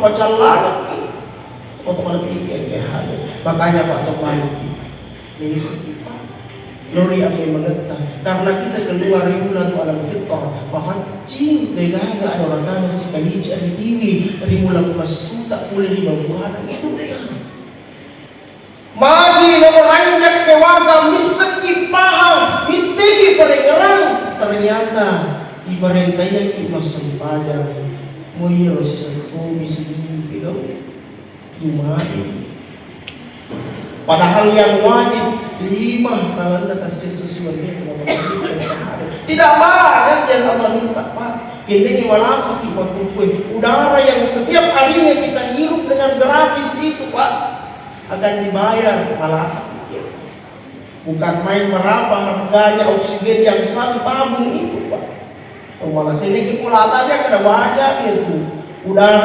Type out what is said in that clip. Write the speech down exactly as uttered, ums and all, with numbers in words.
Paccallangekki. Oto pada pikir ke hal. Makanya Pak Tomani. Ini sekitar. Lori amai mengetta. Karena kita keluar ri bulan alam fitrah. Mafaccing degaga ada orang kami sekali cari tiwi. Ri bulan masuta boleh di bawah itu. Magi namo ranjak dewasa, missekki paham, mitteki parengngerang, ternyata iparentaiakki massempajang, moiro sisengkomi sining pigau Juma'i. Padahal yang wajib lima lalanna tassiesso siwenni. Tidak banyak yang Allah minta, Pak. Kendengi walasaki makkukkue udara yang setiap harinya kita hirup dengan gratis itu, Pak. Akan dibayar balasan. Bukan main berapa harganya oksigen yang satu tabung itu, Pak. Kalau malah sini kita pola tadi kada wajar itu udara